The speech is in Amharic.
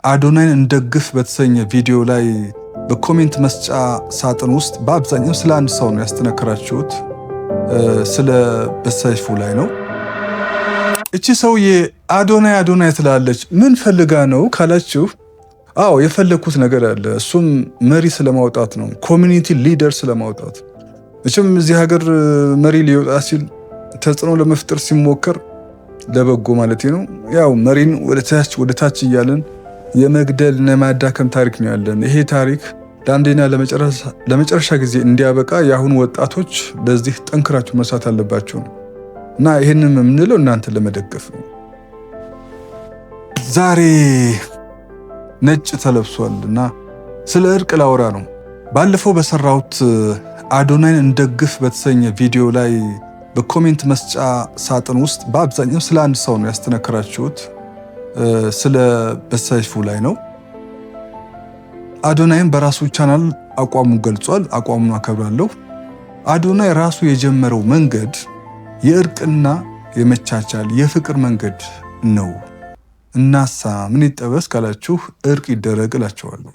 አዶናይን እንደግፍ በተሰኘ ቪዲዮ ላይ በ comment መስጫ ሳጥን ውስጥ በአብዛኛው ስለ አንድ ሰው ነው ያስተነከራችሁት፣ ስለ በሰይፉ ላይ ነው። እቺ ሰውዬ አዶናይ አዶናይ ትላለች። ምን ፈልጋ ነው ካላችሁ፣ አዎ የፈለግኩት ነገር አለ። እሱም መሪ ስለማውጣት ነው፣ community leader ስለማውጣት። መቼም እዚህ ሀገር መሪ ሊወጣ ሲል ተጽዕኖ ለመፍጠር ሲሞከር ለበጎ ማለት ነው። ያው መሪን ወደ ታች እያለን የመግደል እና የማዳከም ታሪክ ነው ያለን። ይሄ ታሪክ ለአንዴና ለመጨረሻ ጊዜ እንዲያበቃ የአሁኑ ወጣቶች በዚህ ጠንክራችሁ መስራት አለባቸው ነው እና ይህንም የምንለው እናንተን ለመደገፍ ነው። ዛሬ ነጭ ተለብሷል እና ስለ እርቅ ላውራ ነው። ባለፈው በሰራሁት አዶናይን እንደግፍ በተሰኘ ቪዲዮ ላይ በ comment መስጫ ሳጥን ውስጥ በአብዛኛው ስለ አንድ ሰው ነው ያስተነከራችሁት፣ ስለ በሰይፉ ላይ ነው። አዶናይም በራሱ ቻናል አቋሙን ገልጿል። አቋሙን አከብራለሁ። አዶናይ ራሱ የጀመረው መንገድ የእርቅና የመቻቻል የፍቅር መንገድ ነው። እናሳ ምን ይጠበስ ካላችሁ እርቅ ይደረግ እላቸዋለሁ።